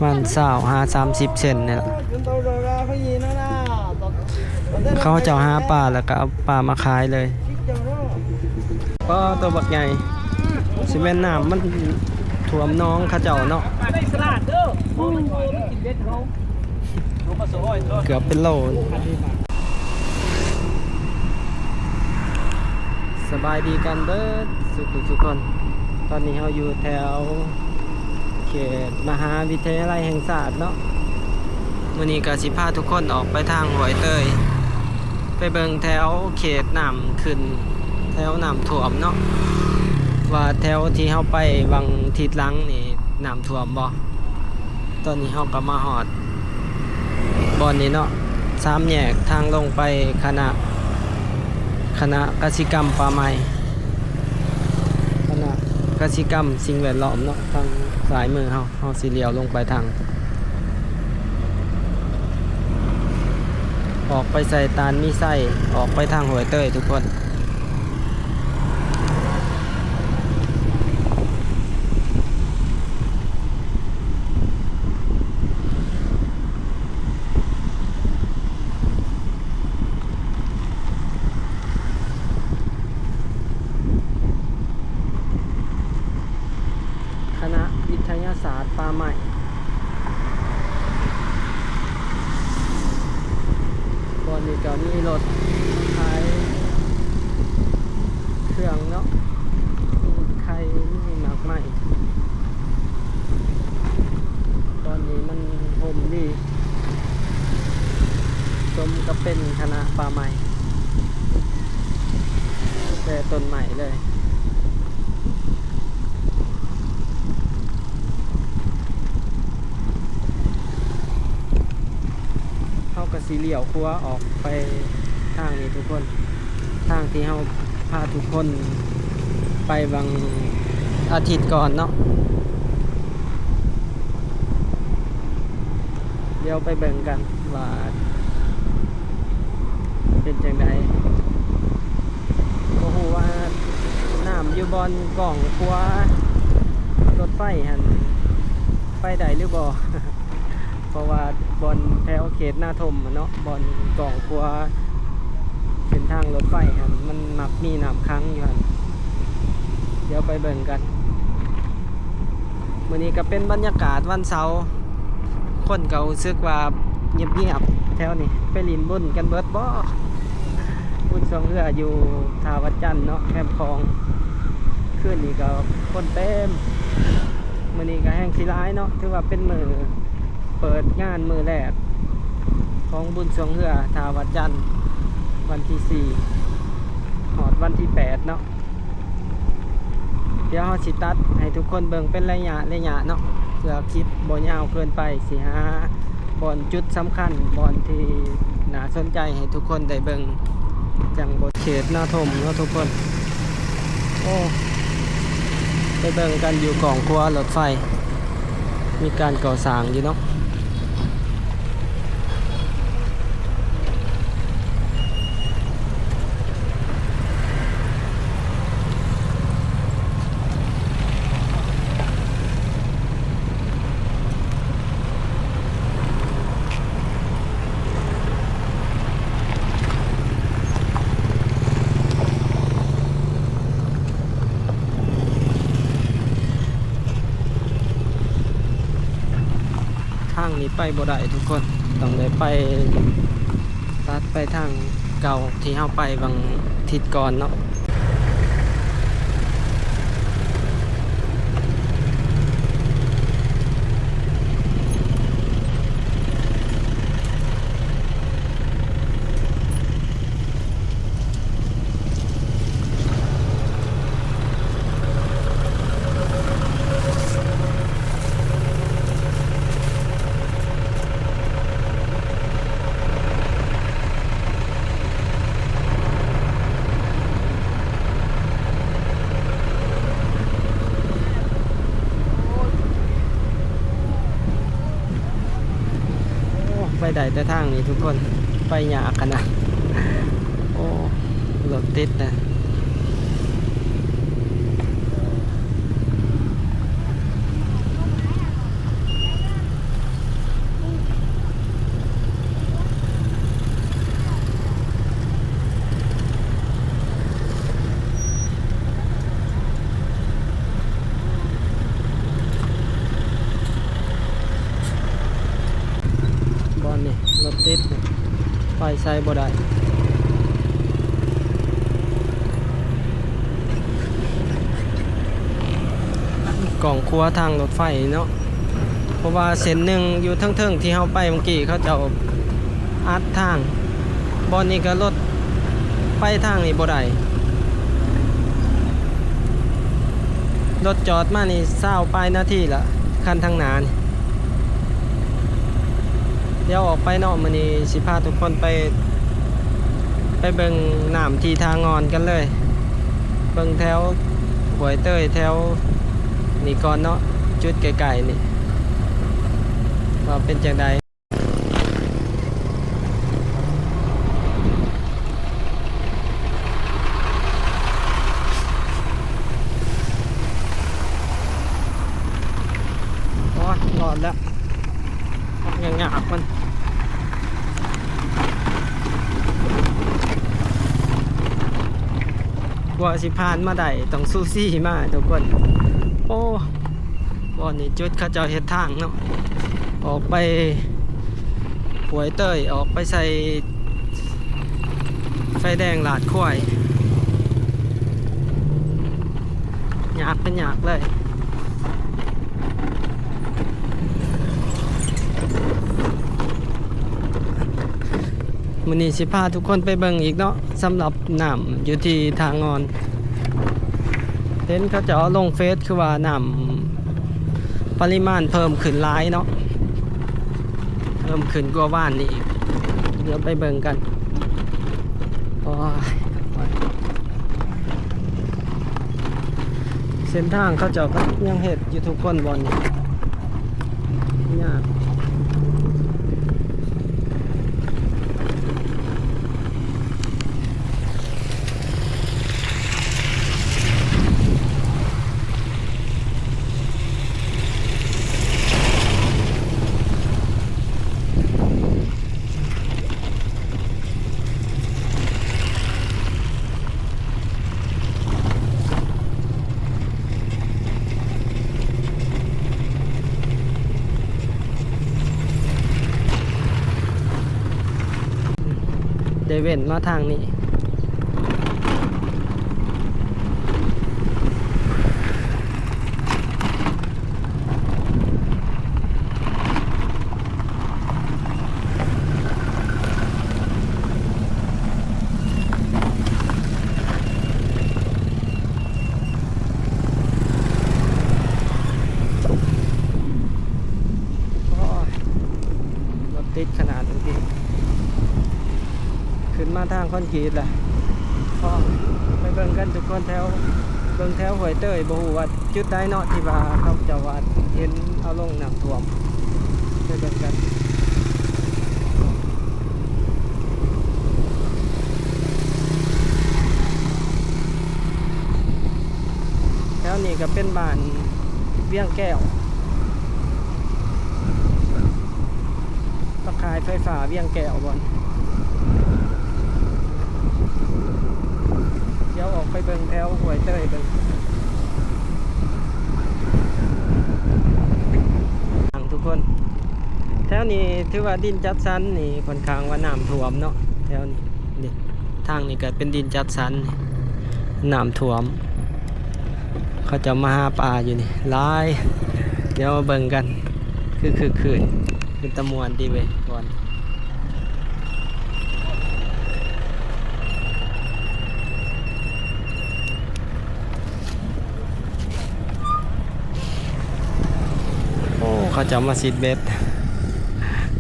ປະມານຊາວຫາສາມສິບເຊັນນີ້ລະ. ເຂົາເຈົ້າຫາປາແລ້ວກໍເອົາປາມາຂາຍເລີຍ. ປ້າ ໂຕບັກໃຫຍ່ ຊິແມ່ນນ້ຳມັນຖ້ວມໜອງເຂົາເຈົ້າເນາະ. ເກືອບເປັນໂລ. ສະບາຍດີກັນເບິດສູ່ຜູ້ສູ່ຄົນ. ຕອນນີ້ເຮົາຢູ່ແຖວເຂດມະຫາວິທະຍາໄລແຫ່ງຊາດເນາະ. ມື້ນີ້ກໍຊິພາທຸກຄົນອອກໄປທາງຫ້ວຍເຕີຍ ໄປເບິ່ງແຖວເຂດນ້ຳຂຶ້ນ ແຖວນ້ຳຖ້ວມເນາະ ວ່າແຖວທີ່ເຮົາໄປຫວ່າງທິດຫຼັງນີ້ນ້ຳຖ້ວມບໍ່. ຕອນນີ້ເຮົາກໍມາຮອດບ່ອນນີ້ເນາະ ສາມແຍກທາງລົງໄປຄະນະ ຄະນະກະສິກຳປ່າໄມ້ ຄະນະກະສິກຳສິ່ງແວດລ້ອມເນາະ. ທາງຊ້າຍມືເຮົາ ເຮົາຊິລ້ຽວລົງໄປທາງ ອອກໄປໃສ່ຕານມີໄຊ ອອກໄປທາງຫ້ວຍເຕີຍທຸກຄົນ. ຄະນະວິທະຍາສາດປ່າໄມ້ ບ່ອນນີ້ກໍມີລົດຂາຍເຄື່ອງເນາະ ມີໄຂ່ ມີໝາກໄມ້. ຕອນນີ້ມັນຮົ່ມດີ ສົມກັບເປັນຄະນະປ່າໄມ້ ແຕ່ຕົ້ນໄມ້ເລີຍ. ເຮົາກໍຊິລ້ຽວຂວາອອກໄປທາງນີ້ທຸກຄົນ ທາງທີ່ເຮົາພາທຸກຄົນໄປຫວ່າງອາທິດກ່ອນເນາະ. ດຽວໄປເບິ່ງກັນວ່າເປັນຈັ່ງໃດ. ບໍ່ຮູ້ວ່ານ້ຳຢູ່ບ່ອນກ້ອງຂົວລົດໄຟຫັ້ນໄປໄດ້ຫຼືບໍ່ ເພາະວ່າບ່ອນແຖວເຂດນາທົ່ມຫັ້ນເນາະ ບ່ອນກ້ອງຂົວເສັ້ນທາງລົດໄຟຫັ້ນ ມັນມັກມີນ້ຳຂັງຢູ່ຫັ້ນ. ດຽວໄປເບິ່ງກັນ. ມື້ນີ້ກໍເປັນບັນຍາກາດວັນເສົາ ຄົນກໍຮູ້ສຶກວ່າງຽບໆແຖວນີ້ ໄປຫຼິ້ນບຸນກັນເບິດບໍ່? ບຸນຊ່ວງເຮືອຢູ່ທ່າວັດຈັນເນາະ ແຄມຂອງ ຄືນນີ້ກໍຄົນເຕັມ. ມື້ນີ້ກໍແຮ່ງຊິຫຼາຍເນາະ ຖືວ່າເປັນມື້ເປີດງານມື້ແລກຂອງບຸນຊ່ວງເຮືອທ່າວັດຈັນ ວັນທີສີ່ ຮອດວັນທີແປດເນາະ. ດຽວເຮົາຊິຕັດໃຫ້ທຸກຄົນເບິ່ງເປັນໄລຍະໆເນາະ ເພື່ອຄລິບບໍ່ຍາວເກີນໄປ ຊິຫາບ່ອນຈຸດສຳຄັນ ບ່ອນທີ່ໜ້າສົນໃຈໃຫ້ທຸກຄົນໄດ້ເບິ່ງ ຈັ່ງບໍ່ ເຂດນາທົ່ມເນາະທຸກຄົນ. ໂອ້ ໄປເບິ່ງກັນຢູ່ກ້ອງຂົວລົດໄຟ ມີການກໍ່ສ້າງຢູ່ເນາະ. ທາງນີ້ໄປບໍ່ໄດ້ທຸກຄົນ ຕ້ອງໄດ້ໄປ ຕັດໄປທາງເກົ່າທີ່ເຮົາໄປຫວ່າງທິດກ່ອນເນາະ. ໂອ້ ໄປໄດ້ແຕ່ທາງນີ້ທຸກຄົນ ໄປຍາກຂະໜາດ. ໂອ້ ລົດຕິດນະ. ໄປໃສບໍ່ໄດ້. ກອງຂົວທາງລົດໄຟເນາະ ເພາະວ່າເສັ້ນໜຶ່ງຢູ່ເທິງໆ ທີ່ເຮົາໄປເມື່ອກີ້ ເຂົາເຈົ້າອັດທາງ. ບ່ອນນີ້ກໍລົດໄປທາງນີ້ບໍ່ໄດ້. ລົດຈອດມານີ້ຊາວປາຍນາທີລະ ຄັນທາງໜ້ານີ້. ດຽວອອກໄປເນາະ ມື້ນີ້ຊິພາທຸກຄົນໄປ ໄປເບິ່ງນ້ຳທີ່ທ່າງ່ອນກັນເລີຍ. ເບິ່ງແຖວຫ້ວຍເຕີຍແຖວນີ້ກ່ອນເນາະ ຈຸດໃກ້ໆ ນີ້ ວ່າເປັນຈັ່ງໃດ. ໂອ້ຍ ຮອດແລ້ວ ຍາກໆ ມັນ ກວ່າຊິຜ່ານມາໄດ້ ຕ້ອງຊູຊີມາທຸກຄົນ. ໂອ້ ບ່ອນນີ້ຈຸດເຂົາເຈົ້າເຮັດທາງເນາະ ອອກໄປຫ້ວຍເຕີຍ ອອກໄປໃສ່ໄຟແດງລາດຄວາຍ ຍາກເປັນຍາກເລີຍ. ມື້ນີ້ຊິພາທຸກຄົນໄປເບິ່ງອີກເນາະ ສຳລັບນ້ຳຢູ່ທີ່ທ່າງ່ອນ. ເຫັນເຂົາເຈົ້າເອົາລົງເຟສ ຄືວ່ານ້ຳປະລິມານເພີ່ມຂຶ້ນຫຼາຍເນາະ ເພີ່ມຂຶ້ນກວ່າວານນີ້ອີກ. ດຽວໄປເບິ່ງກັນ. ໂອ້ຍ ເສັ້ນທາງເຂົາເຈົ້າກໍຍັງເຮັດຢູ່ທຸກຄົນ ບ່ອນນີ້ຍາກ. ໄດ້ເວັ້ນມາທາງນີ້. ໂອ້ຍ ລົດຕິດຂະໜາດເມື່ອກີ້ ຂຶ້ນມາທາງຄອນກຣີດລະ. ໄປເບິ່ງກັນທຸກຄົນ ແຖວ ເບິ່ງແຖວຫ້ວຍເຕີຍ ບໍ່ຮູ້ວ່າຈຸດໃດເນາະ ທີ່ວ່າເຂົາເຈົ້າວ່າເຫັນເອົາລົງນ້ຳຖ້ວມ ໄປເບິ່ງກັນ. ແຖວນີ້ກໍເປັນບ້ານວຽງແກ້ວ ຕາຂ່າຍໄຟຟ້າວຽງແກ້ວບ່ອນ. ດຽວອອກໄປເບິ່ງແຖວຫ້ວຍເຕີຍເບິ່ງ ທຸກຄົນ. ແຖວນີ້ຖືວ່າດິນຈັດສັນນີ້ ຂ້ອນຂ້າງວ່ານ້ຳຖ້ວມເນາະ ແຖວນີ້. ນີ້ ທາງນີ້ກໍເປັນດິນຈັດສັນ ນ້ຳຖ້ວມ ເຂົາເຈົ້າມາຫາປາຢູ່ນີ້ຫຼາຍ. ດຽວມາເບິ່ງກັນ ຄືຄຶກຄື້ນ ເປັນຕາມ່ວນດີເວີຍບ່ອນ. ໂອ້ ເຂົາເຈົ້າມາຊິດເບັດ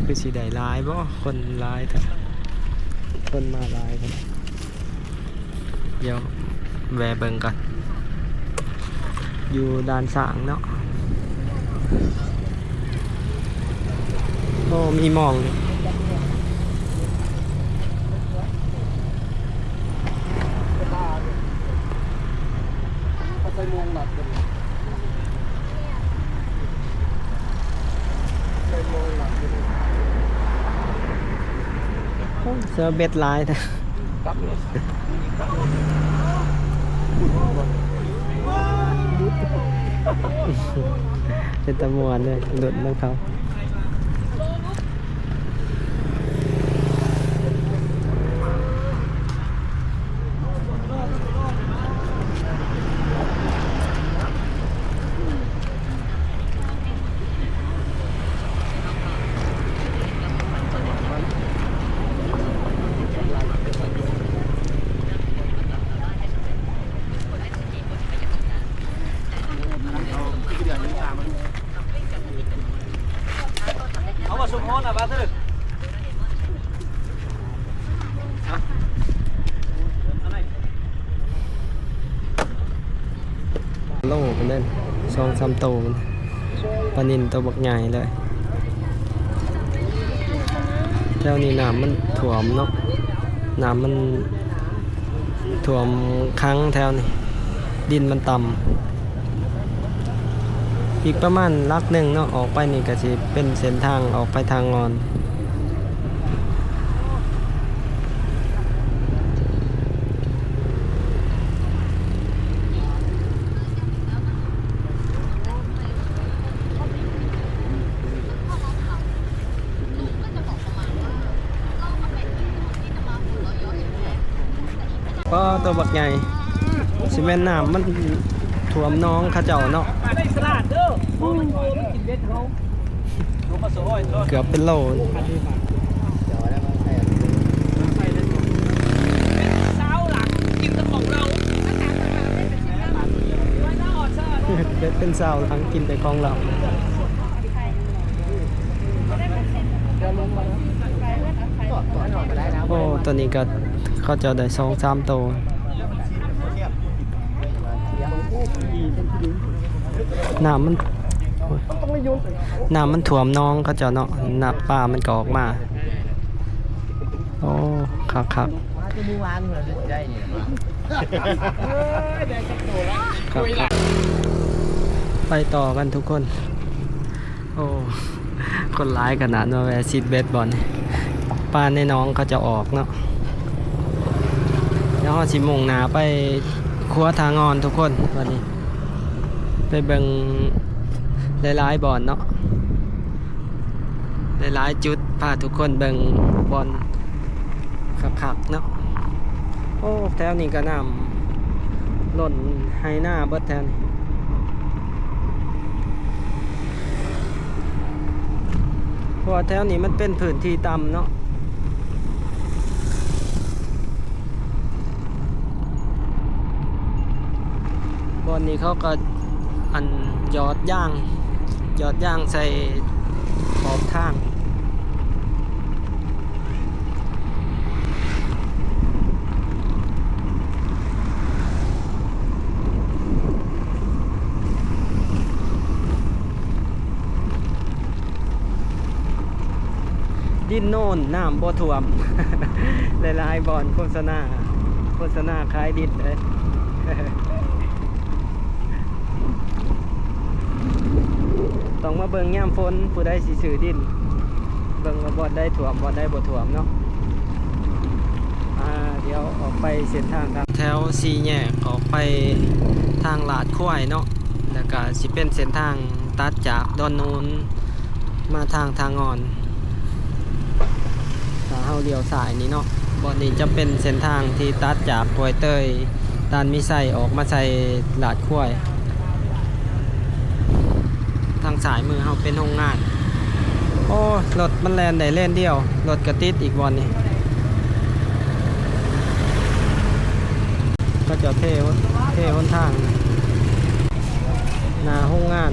ຄືຊິໄດ້ຫຼາຍບໍ່? ຄົນຫຼາຍແທ້ ຄົນມາຫຼາຍແທ້. ດຽວແວ່ເບິ່ງກ່ອນ ຢູ່ດ່ານຊ້າງເນາະ. ໂອ້ ມີໝ່ອງນີ້ ເຂົາໃສ່ໂມງນັດກັນ. ໂອ້ຍ ເສືອເບັດຫຼາຍແທ້ ເປັນຕາມ່ວນເລີຍ ໂດດນຳເຂົາ. ເອົາວ່າຊຸມຮອນນະ ວ່າເຖິງ ໂລພຸ້ນເດ້ ສອງສາມໂຕພຸ້ນ ປານິນໂຕບັກໃຫຍ່ເລີຍ. ແຖວນີ້ນ້ຳມັນຖ້ວມເນາະ ນ້ຳມັນຖ້ວມຂັງແຖວນີ້ ດິນມັນຕ່ຳ. ອີກປະມານຫຼັກໜຶ່ງເນາະ ອອກໄປນີ້ກະຊິເປັນເສັ້ນທາງອອກໄປທ່າງ່ອນ. ປ້າ ໂຕບັກໃຫຍ່ ຊິແມ່ນນ້ຳມັນຖ້ວມໜອງເຂົາເຈົ້າເນາະ ເກືອບເປັນໂລ. ເປັນຊາວຫຼັງກິນແຕ່ຂອງເຮົາ. ໂອ້ ຕອນນີ້ກໍເຂົາເຈົ້າໄດ້ສອງສາມໂຕ. ນ້ຳມັນ ນ້ຳມັນຖ້ວມໜອງເຂົາເຈົ້າເນາະ ນ້ຳປາມັນກໍອອກມາ. ໂອ້ ຄັກໆ. ໄປຕໍ່ກັນທຸກຄົນ. ໂອ້ ຄົນຫຼາຍຂະໜາດ ມາແວ່ຊິດເບັດບ່ອນນີ້ ປາໃນໜອງເຂົາເຈົ້າອອກເນາະ. ດຽວເຮົາຊິມຸ່ງໜ້າໄປຂົວທ່າງ່ອນທຸກຄົນ ບັດນີ້ໄປເບິ່ງຫຼາຍໆບ່ອນເນາະ. ຫຼາຍໆຈຸດ ພາທຸກຄົນເບິ່ງບ່ອນຄັກໆເນາະ. ໂອ້ ແຖວນີ້ກໍນ້ຳລົ້ນໄຮ່ນາເບິດແຖວນີ້ ເພາະວ່າແຖວນີ້ມັນເປັນພື້ນທີ່ຕ່ຳເນາະ. ບ່ອນນີ້ເຂົາກໍ ອັນ ຢອດຢາງ ຢອດຢາງໃສ່ຂອບທາງ. ດິນໂນນ ນ້ຳບໍ່ຖ້ວມ. ຫຼາຍໆບ່ອນໂຄສະນາ ໂຄສະນາຂາຍດິນເດ້. ຕ້ອງມາເບິ່ງຍາມຝົນ ຜູ້ໃດຊິຊື້ດິນ ເບິ່ງວ່າບ່ອນໃດຖ້ວມ ບ່ອນໃດບໍ່ຖ້ວມເນາະ. ອ່າ ດຽວອອກໄປເສັ້ນທາງ ແຖວສີ່ແຍກອອກໄປທາງລາດຄວາຍເນາະ ແລ້ວກະຊິເປັນເສັ້ນທາງຕັດຈາກດອນໂນນ ມາທາງທ່າງ່ອນ ຖ້າເຮົາລ້ຽວຊ້າຍນີ້ເນາະ. ບ່ອນນີ້ຈະເປັນເສັ້ນທາງທີ່ຕັດຈາກຫ້ວຍເຕີຍ ຕານມີໄຊ ອອກມາໃສ່ລາດຄວາຍ. ທາງຊ້າຍມືເຮົາເປັນໂຮງງານ. ໂອ້ ລົດມັນແລ່ນໄດ້ເລນດຽວ ລົດກະຕິດອີກບ່ອນນີ້. ເຂົາເຈົ້າເທ ເທຫົນທາງ ໜ້າໂຮງງານ.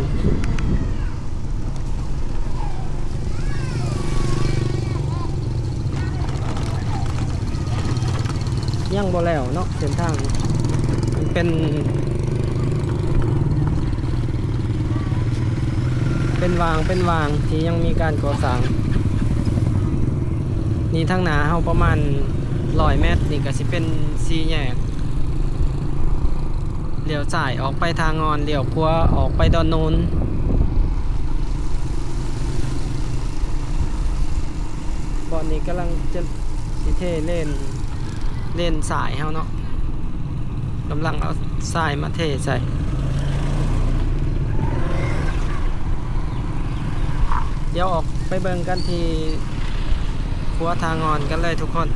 ຍັງບໍ່ແລ້ວເນາະ ເສັ້ນທາງ ມັນເປັນ ເປັນຫວ່າງ ເປັນຫວ່າງທີ່ຍັງມີການກໍ່ສ້າງ. ນີ້ທາງໜ້າເຮົາປະມານຮ້ອຍແມັດ ນີ້ກໍຊິເປັນສີ່ແຍກ. ລ້ຽວຊ້າຍອອກໄປທ່າງ່ອນ ລ້ຽວຂວາອອກໄປດອນໂນນ. ບ່ອນນີ້ກຳລັງຈະຊິເທເລນ ເລນຊາຍເຮົາເນາະ ກຳລັງເອົາຊາຍມາເທໃສ່. ດຽວອອກໄປເບິ່ງກັນທີ່ຂົວທ່າງ່ອນກັນເລີຍທຸກຄົນ. ເ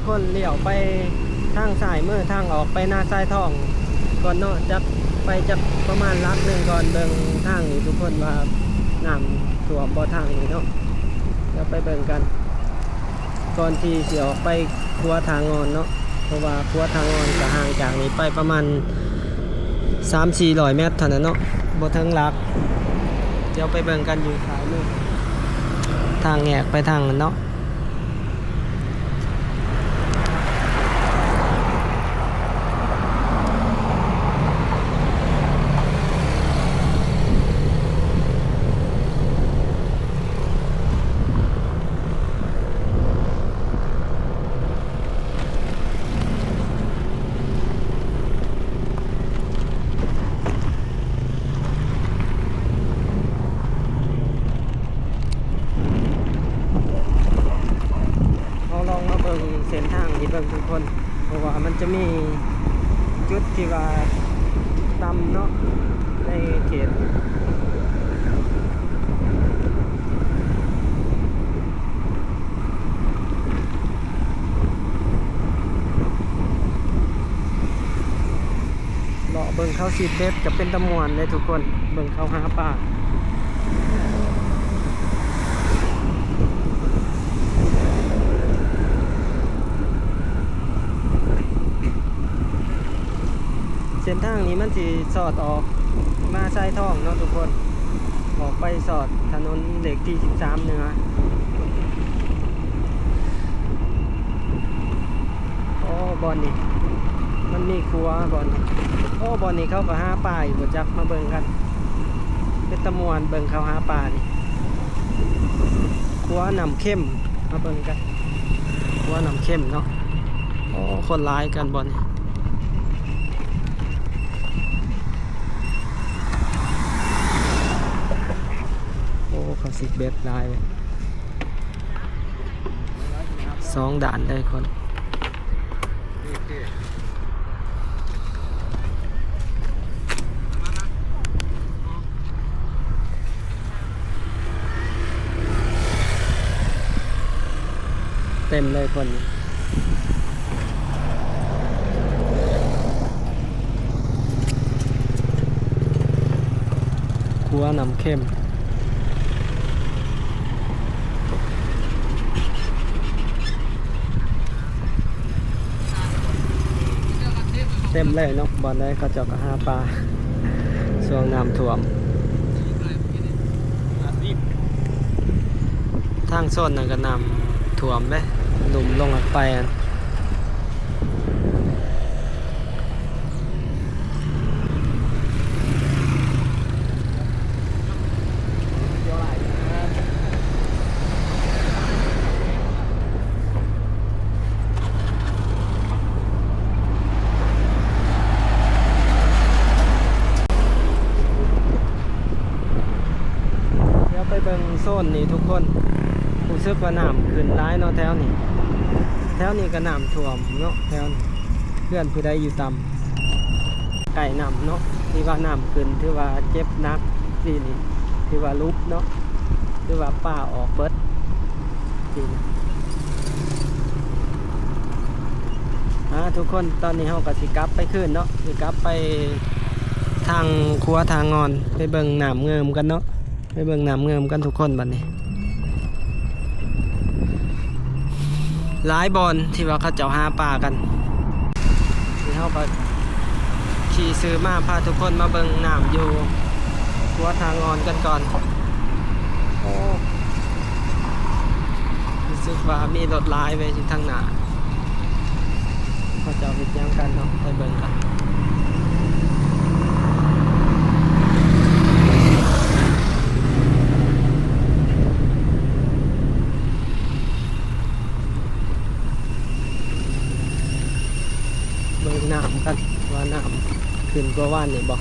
ຄົນລ້ຽວໄປທາງຊ້າຍມື ທາງອອກໄປນາຊາຍທອງກ່ອນເນາະ ຈັກໄປຈັກປະມານຫຼັກໜຶ່ງກ່ອນ. ເບິ່ງທາງນີ້ທຸກຄົນ ວ່ານ້ຳຖ້ວມບໍ່ທາງນີ້ເນາະ. ດຽວໄປເບິ່ງກັນ ກ່ອນທີ່ຊິອອກໄປຂົວທ່າງ່ອນເນາະ ເພາະວ່າຂົວທ່າງ່ອນກໍຫ່າງຈາກນີ້ໄປປະມານສາມສີ່ຮ້ອຍແມັດເທົ່ານັ້ນເນາະ ບໍ່ເຖິງຫຼັກ. ດຽວໄປເບິ່ງກັນຢູ່ຊ້າຍມື ທາງແຍກໄປທາງນັ້ນເນາະ. ເຮົາລອງມາເບິ່ງເສັ້ນທາງນີ້ເບິ່ງທຸກຄົນ ເພາະວ່າມັນຈະມີຈຸດທີ່ວ່າຕ່ຳເນາະ ໃນເຂດ ເລາະເບິ່ງເຂົາຊິດເບັດກໍເປັນຕາມ່ວນເດ້ທຸກຄົນ ເບິ່ງເຂົາຫາປາ. ເສັ້ນທາງນີ້ມັນຊິສອດອອກມາຊາຍທອງເນາະທຸກຄົນ ອອກໄປສອດຖະໜົນເລກທີສິບສາມເໜືອ. ໂອ້ ບ່ອນນີ້ມັນມີຂົວບ່ອນນີ້. ໂອ້ ບ່ອນນີ້ເຂົາກໍຫາປາຢູ່ບໍ່ຈັກ ມາເບິ່ງກັນ ເປັນຕາມ່ວນເບິ່ງເຂົາຫາປານີ້. ຂົວນ້ຳເຄັມ ມາເບິ່ງກັນ ຂົວນ້ຳເຄັມເນາະ. ໂອ້ ຄົນຫຼາຍກັນບ່ອນນີ້. ໂອ້ ເຂົາຊິດເບັດຫຼາຍເວີຍ ສອງດ້ານເລີຍຄົນ. ເຕັມເລີຍຄົນ ຂົວນ້ຳເຄັມ. ເຕັມເລີຍເນາະ ບ່ອນໃດເຂົາເຈົ້າກໍຫາປາ ຊ່ວງນ້ຳຖ້ວມ. ທາງໂຊນນັ້ນກໍນ້ຳຖ້ວມເດ້ ລຸ່ມລົງໄປຫັ້ນ. ດຽວໄປເບິ່ງໂຊນນີ້ທຸກຄົນ ຮູ້ສຶກວ່ານ້ຳຂຶ້ນຫຼາຍເນາະແຖວນີ້. ແຖວນີ້ກໍນ້ຳຖ້ວມເນາະ ແຖວນີ້ ເຮືອນຜູ້ໃດຢູ່ຕ່ຳ ໃກ້ນ້ຳເນາະ ທີ່ວ່ານ້ຳຂຶ້ນ ຖືວ່າເຈັບໜັກປີນີ້ ຖືວ່າຫຼຸບເນາະ ຖືວ່າປາອອກເບິດປີນີ້. ອ່າ ທຸກຄົນ ຕອນນີ້ເຮົາກໍຊິກັບໄປຄືນເນາະ ຊິກັບໄປທາງຂົວທ່າງ່ອນ ໄປເບິ່ງນ້ຳເງິມກັນເນາະ. ໄປເບິ່ງນ້ຳເງິມກັນທຸກຄົນບັດນີ້. ຫຼາຍບ່ອນທີ່ວ່າເຂົາເຈົ້າຫາປາກັນ. ນີ້ເຮົາກໍຂີ່ຊື່ມາພາທຸກຄົນມາເບິ່ງນ້ຳຢູ່ຂົວທ່າງ່ອນກັນກ່ອນ. ໂອ້ ຮູ້ສຶກວ່າມີລົດຫຼາຍເວີຍຢູ່ທາງໜ້າ. ເຂົາເຈົ້າເຮັດຫຍັງກັນເນາະ ໄປເບິ່ງກັນ. ເບິ່ງນ້ຳກັນວ່ານ້ຳຂຶ້ນກວ່າວານນີ້ບໍ່.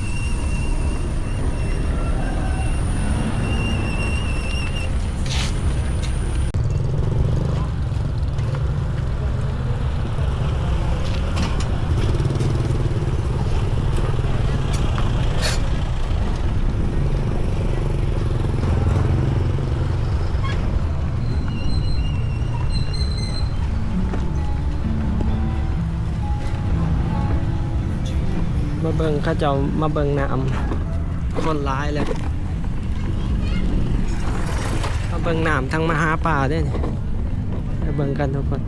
ໂ ເບິ່ງເຂົາເຈົ້າມາເບິ່ງນ້ຳ ຄົນຫຼາຍເລີຍ ມາເບິ່ງນ້ຳ ທັງມາຫາປາເດ້ນີ້ ໄປເບິ່ງກັນທຸກຄົນ.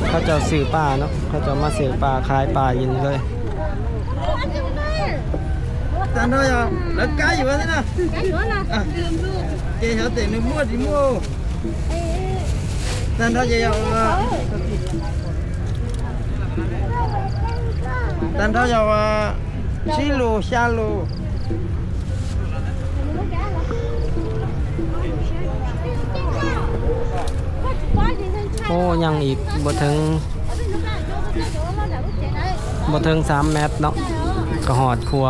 ເຂົາເຈົ້າຊື້ປາເນາະ ເຂົາເຈົ້າມາຊື້ປາ ຂາຍປາຢູ່ນີ້ເລີຍ. ຕາມເຮົາຢ່າ ແລ້ວກາຍຢູ່ວ່າຊັ້ນນະ ກາຍຢູ່ວ່ານະ ອ່ະ ເກເຮົາເຕະໃນໝວດອີໝວດ ຕາມເຮົາຢ່າວ່າ ຕາມເຮົາຢ່າວ່າ ສີ່ໂລ ຊາໂລ. ໂອ້ ຍັງອີກບໍ່ເຖິງ ບໍ່ເຖິງສາມແມັດເນາະ ກໍຮອດຂົວ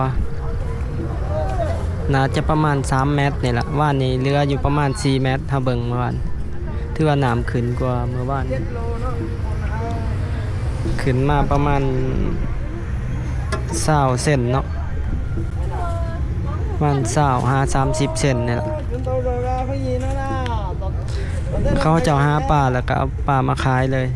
ໜ້າຈະປະມານສາມແມັດນີ້ລະ ວານນີ້ເຫຼືອຢູ່ປະມານສີ່ແມັດ ເຮົາເບິ່ງເມື່ອວານ ຖືວ່ານ້ຳຂຶ້ນກວ່າເມື່ອວານ ຂຶ້ນມາປະມານຊາວເຊັນເນາະ ປະມານຊາວຫາສາມສິບເຊັນນີ້ລະ. ເຂົາເຈົ້າຫາປາ ແລ້ວກໍເອົາປາມາຂາຍເລີຍ.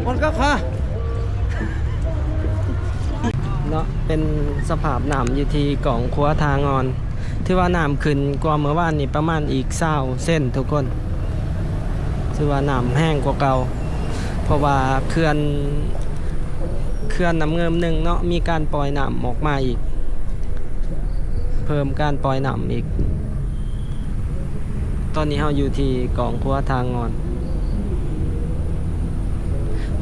ມັນກໍຄ່າ ເນາະ ເປັນສະພາບນ້ຳຢູ່ທີ່ກອງຂົວທ່າງ່ອນ ຖືວ່ານ້ຳຂຶ້ນກວ່າເມື່ອວານນີ້ປະມານອີກຊາວເຊັນທຸກຄົນ ຖືວ່ານ້ຳແຮງກວ່າເກົ່າ ເພາະວ່າເຂື່ອນ ເຂື່ອນນ້ຳງື່ມໜຶ່ງເນາະ ມີການປ່ອຍນ້ຳອອກມາອີກ ເພີ່ມການປ່ອຍນ້ຳອີກ. ຕອນນີ້ເຮົາຢູ່ທີ່ກອງຂົວທ່າງ່ອນ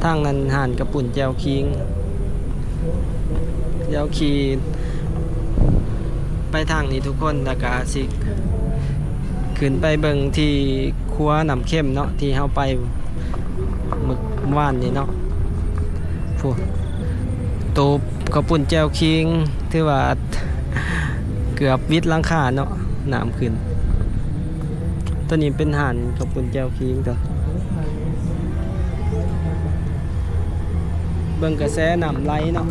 ທາງນັ້ນຮ້ານກະປຸ້ນແຈ່ວຂີງ ດຽວຂີ່ໄປທາງນີ້ທຸກຄົນ ແລ້ວກະຊິຂຶ້ນໄປເບິ່ງທີ່ຂົວນ້ຳເຄັມເນາະ ທີ່ເຮົາໄປມື້ວານນີ້ເນາະ. ໂອ້ ໂຕ ເຂົ້າປຸ້ນແຈ່ວຂີງ ຖືວ່າເກືອບວິດຫຼັງຄາເນາະ ນ້ຳຂຶ້ນ. ໂຕນີ້ເປັນຮ້ານເຂົ້າປຸ້ນແຈ່ວຂີງຕົວະ ເບິ່ງກະແສນ້ຳໄຫຼເນາະ.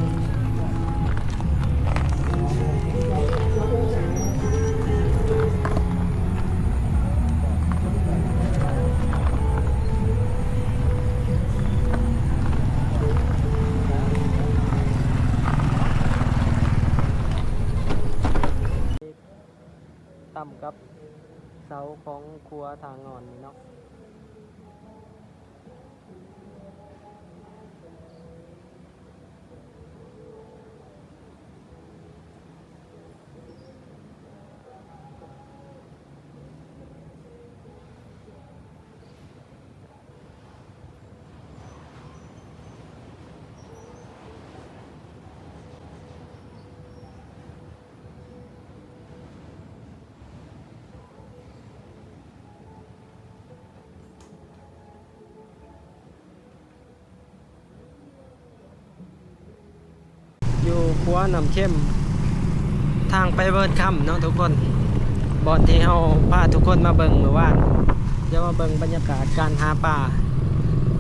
ຕ່ຳກັບເສົາຂອງຂົວທ່າງ່ອນນີ້ເນາະ. ຢູ່ຂົວນ້ຳເຄັມ ທາງໄປເວີດຄຳເນາະທຸກຄົນ ບ່ອນທີ່ເຮົາພາທຸກຄົນມາເບິ່ງມື້ວານ. ດຽວມາເບິ່ງບັນຍາກາດການຫາປາ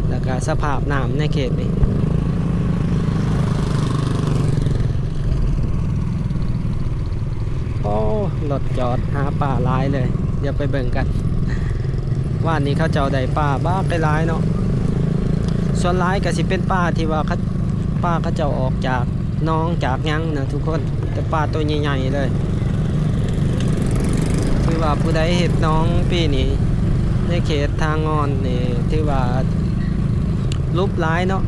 ແລ້ວກະສະພາບນ້ຳໃນເຂດນີ້. ໂອ້ ລົດຈອດຫາປາຫຼາຍເລີຍ ດຽວໄປເບິ່ງກັນ. ວານນີ້ເຂົາເຈົ້າໄດ້ປາບັກຫຼາຍເນາະ ສ່ວນຫຼາຍກະຊິເປັນປາທີ່ວ່າເຂົາ ປາເຂົາເຈົ້າອອກຈາກໜອງຈາກຫຍັງນະທຸກຄົນ ແຕ່ປາໂຕໃຫຍ່ໆເລີຍ. ຄືວ່າຜູ້ໃດເຮັດໜອງປີນີ້ ໃນເຂດທ່າງ່ອນນີ້ ຖືວ່າຫຼຸບຫຼາຍເນາະ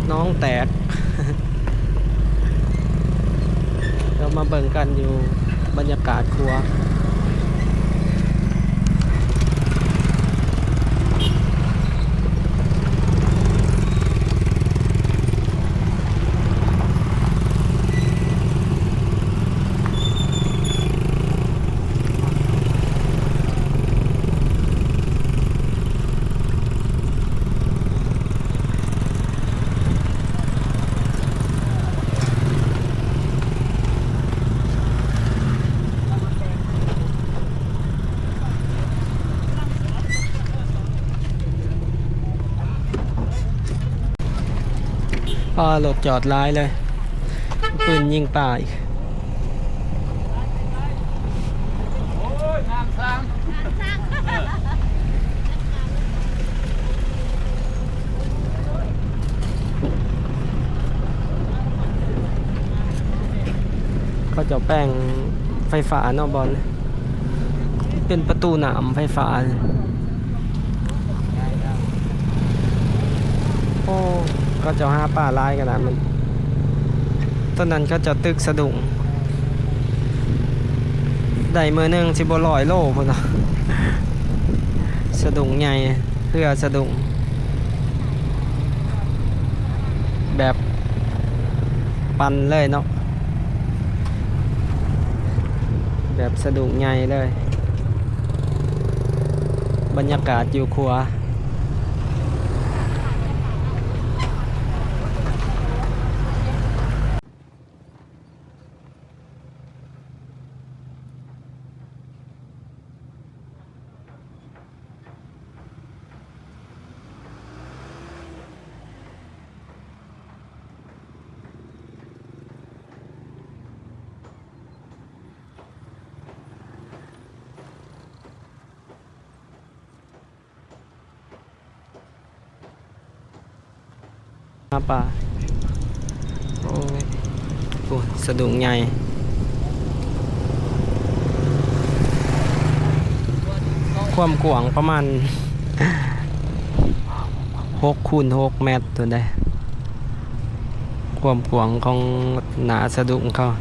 ໜອງແຕກ. ເຮົາມາເບິ່ງກັນຢູ່ບັນຍາກາດຂົວ. ເ ອ່າ ລົດຈອດຫຼາຍເລີຍ ປືນຍິງປາອີກ. ເຂົາເຈົ້າແປງໄຟຟ້າເນາະ ບ່ອນນີ້ ເປັນປະຕູນ້ຳໄຟຟ້າ. ໂອ້ ເຂົາເຈົ້າຫາປາຫຼາຍຂະໜາດ ມັນ ຕອນນັ້ນເຂົາເຈົ້າຕຶກສະດຸ້ງ ໄດ້ມື້ໜຶ່ງຊິບໍ່ຮ້ອຍໂລພຸ້ນນະ ສະດຸ້ງໃຫຍ່ ເຮືອສະດຸ້ງ ແບບປັ່ນເລີຍເນາະ ແບບສະດຸ້ງໃຫຍ່ເລີຍ. ບັນຍາກາດຢູ່ຂົວ ຫາປາ ໂອ້ຍ ໂອ້ ສະດຸ້ງໃຫຍ່ ຄວາມກວ້າງປະມານ ຫົກຄູນຫົກແມັດພຸ້ນເດ້ ຄວາມກວ້າງຂອງໜ້າສະດຸ້ງເຂົາ.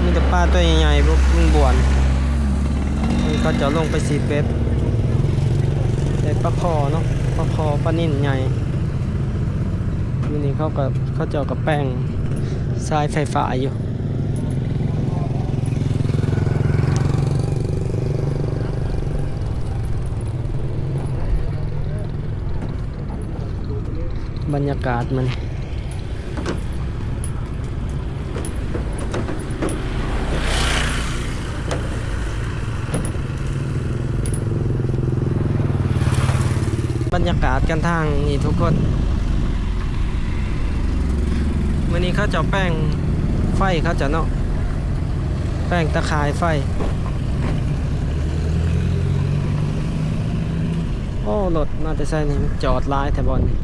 ມີແຕ່ປາຕົວໃຫຍ່ໆ ບໍ່ ມັນບ່ວນ ເຂົາເຈົ້າລົງໄປຊີດເບັດ ໄດ້ປາຄໍ່ເນາະ ປາຄໍ່ ປານິນໃຫຍ່. ມື້ນີ້ເຂົາກໍ ເຂົາເຈົ້າກໍແປງສາຍໄຟຟ້າຢູ່. ບັນຍາກາດມັນ ບັນຍາກາດກັນທາງນີ້ທຸກຄົນ ມື້ນີ້ເຂົາເຈົ້າແປງໄຟເຂົາເຈົ້າເນາະ ແປງຕາຂ່າຍໄຟ. ໂອ້ ລົດມາແຕ່ໃສນີ້ ມັນຈອດຫຼາຍແທ້ບ່ອນນີ້.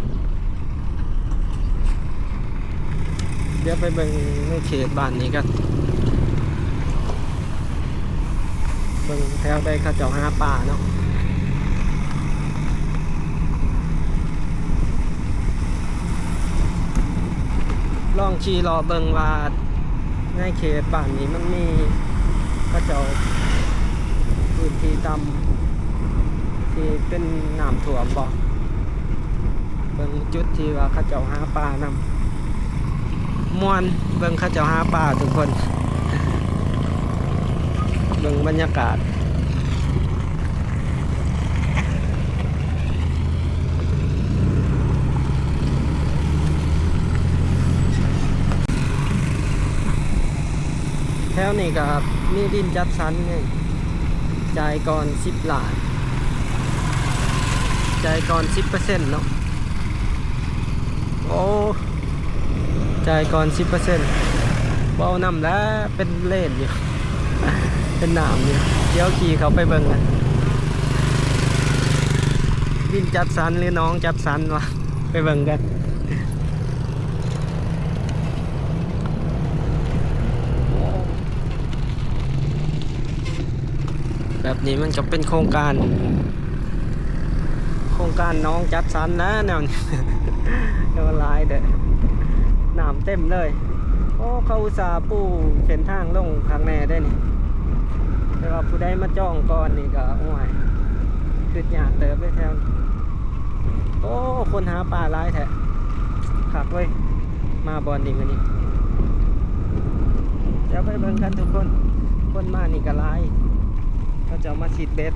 ດຽວໄປເບິ່ງໃນເຂດບ້ານນີ້ກັນ ເບິ່ງແຖວໃດເຂົາເຈົ້າຫາປາເນາະ. ລອງຂີ່ເລາະເບິ່ງວ່າໃນເຂດບ້ານນີ້ມັນມີເຂົາເຈົ້າພື້ນທີ່ຕ່ຳທີ່ເປັນນ້ຳຖ້ວມບໍ່? ເບິ່ງຈຸດທີ່ວ່າເຂົາເຈົ້າຫາປານຳ. ມ່ວນ ເບິ່ງເຂົາເຈົ້າຫາປາທຸກຄົນ ເບິ່ງບັນຍາກາດ. ແຖວນີ້ກໍມີດິນຈັດສັນນີ້ ຈ່າຍກ່ອນສິບລ້ານ ຈ່າຍກ່ອນສິບເປີເຊັນເນາະ. ໂອ້ ຈ່າຍກ່ອນສິບເປີເຊັນ ບໍ່ເອົານຳແລ້ວ ເປັນເລນຢູ່ ເປັນນ້ຳຢູ່. ດຽວຂີ່ເຂົ້າໄປເບິ່ງກັນ ດິນຈັດສັນ ຫຼື ໜອງຈັດສັນວະ ໄປເບິ່ງກັນ. ແບບນີ້ມັນກໍເປັນໂຄງການ ໂຄງການໜອງຈັດສັນນະແນວນີ້ ແຕ່ວ່າຫຼາຍເດີ້ ນ້ຳເຕັມເລີຍ. ໂອ້ ເຂົາອຸດສ່າປູເສັ້ນທາງລົງຄັກແນ່ເດ້ນີ້ ແຕ່ວ່າຜູ້ໃດມາຈອງກ່ອນນີ້ກໍ ໂອ້ຍ ຄຶດຍາກເຕີບເດ້ແຖວນີ້. ໂອ້ ຄົນຫາປາຫຼາຍແທ້ ຄັກເວີຍ ມາບ່ອນນີ້ມື້ນີ້. ດຽວໄປເບິ່ງກັນທຸກຄົນ ຄົນມານີ້ກໍຫຼາຍ ເຂົາເຈົ້າມາຊິດເບັດ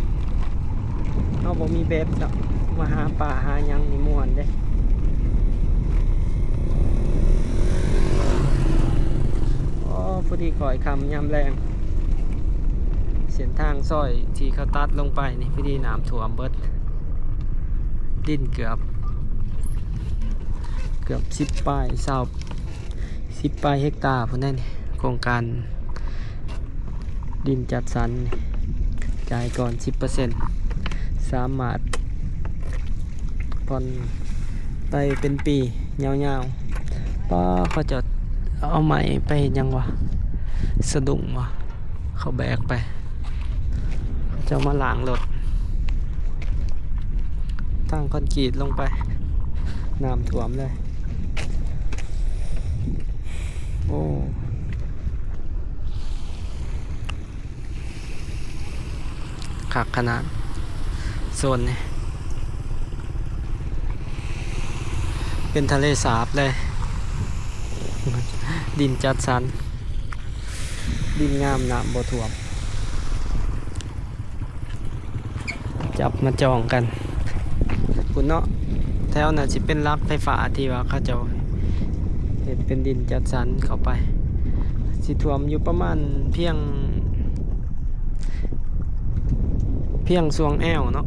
ເຮົາບໍ່ມີເບັດເນາະ ມາຫາປາຫາຫຍັງນີ້ມ່ວນເດ້. ໂອ້ ພໍດີຂ້ອຍຄ່ຳຍາມແລງ ເສັ້ນທາງຊອຍທີ່ເຂົາຕັດລົງໄປນີ້ ພໍດີນ້ຳຖ້ວມເບິດ ດິນເກືອບ ເກືອບສິບປາຍ ຊາວ ສິບປາຍເຮັກຕາພຸ້ນແຫຼະນີ້. ໂຄງການດິນຈັດສັນ ຈ່າຍກ່ອນສິບເປີເຊັນ ສາມາດຜ່ອນໄປເປັນປີຍາວໆ. ປ້າ ເຂົາເຈົ້າເອົາໄມ້ໄປເຮັດຫຍັງວະ? ສະດຸ້ງວະ? ເຂົາແບກໄປ ເຂົາເຈົ້າມາລ້າງລົດ ທາງຄອນກຣີດລົງໄປ ນ້ຳຖ້ວມເລີຍ. ໂອ້ ຄັກຂະໜາດ ໂຊນນີ້ ເປັນທະເລສາບເລີຍ ດິນຈັດສັນ ດິນງາມ ນ້ຳບໍ່ຖ້ວມ. ຈັບມາຈອງກັນພຸ້ນເນາະ. ແຖວນັ້ນຊິເປັນຫຼັກໄຟຟ້າທີ່ວ່າເຂົາເຈົ້າເຮັດເປັນດິນຈັດສັນເຂົ້າໄປ ຊິຖ້ວມຢູ່ປະມານພຽງ ພຽງຊ່ວງແອວເນາະ.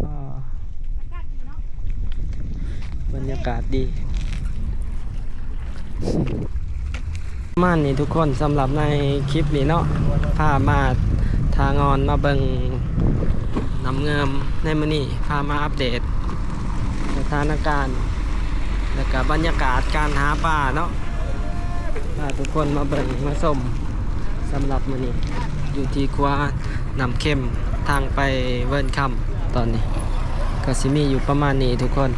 ອ່າ ບັນຍາກາດດີ ປະມານນີ້ທຸກຄົນ. ສຳລັບໃນຄລິບນີ້ເນາະ ພາມາທ່າງ່ອນ ມາເບິ່ງນ້ຳເງືອມໃນມື້ນີ້ ພາມາອັບເດດສະຖານະການ ແລ້ວກະບັນຍາກາດການຫາປາເນາະ ພາທຸກຄົນມາເບິ່ງມາຊົມ. ສຳລັບມື້ນີ້ຢູ່ທີ່ຂົວນ້ຳເຄັມ ທາງໄປເວີນຄຳ ຕອນນີ້ກໍຊິມີຢູ່ປະມານນີ້ທຸກຄົນ.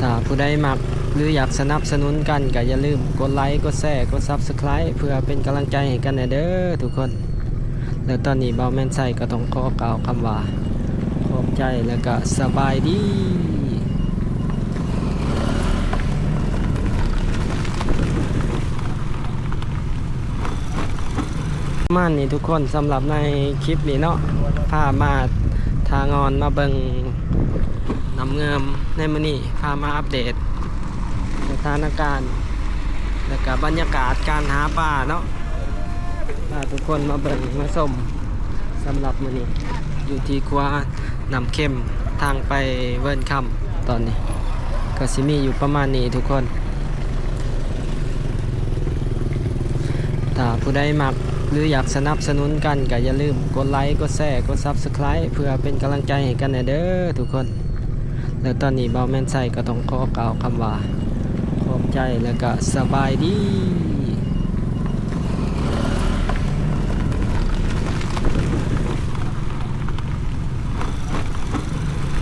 ຖ້າຜູ້ໃດມັກ ຫຼື ຢາກສະໜັບສະໜູນກັນ ກໍຢ່າລືມກົດໄລ ກົດແຊ ກົດ Subscribe ເພື່ອເປັນກຳລັງໃຈໃຫ້ກັນແດ່ເດີທຸກຄົນ. ແລະຕອນນີ້ບ່າວແມ່ນໄຊກໍຕ້ອງຂໍກ່າວຄຳວ່າ ຂອບໃຈ ແລະກະສະບາຍດີ. ປະມານນີ້ທຸກຄົນ. ສຳລັບໃນຄລິບນີ້ເນາະ ພາມາທ່າງ່ອນ ມາເບິ່ງນ້ຳເງືອມໃນມື້ນີ້ ພາມາອັບເດດສະຖານະການ ແລ້ວກະບັນຍາກາດການຫາປາເນາະ ພາທຸກຄົນມາເບິ່ງມາຊົມ. ສຳລັບມື້ນີ້ຢູ່ທີ່ຂົວນ້ຳເຄັມ ທາງໄປເວີນຄຳ ຕອນນີ້ກໍຊິມີຢູ່ປະມານນີ້ທຸກຄົນ. ຖ້າຜູ້ໃດມັກ ຫຼື ຢາກສະໜັບສະໜູນກັນ ກໍຢ່າລືມກົດໄລ ກົດແຊ ກົດ Subscribe ເພື່ອເປັນກຳລັງໃຈໃຫ້ກັນແດ່ເດີທຸກຄົນ. ແລະຕອນນີ້ບ່າວແມ່ນໄຊກໍຕ້ອງຂໍກ່າວຄຳວ່າ ຂອບໃຈ ແລະກະສະບາຍດີ.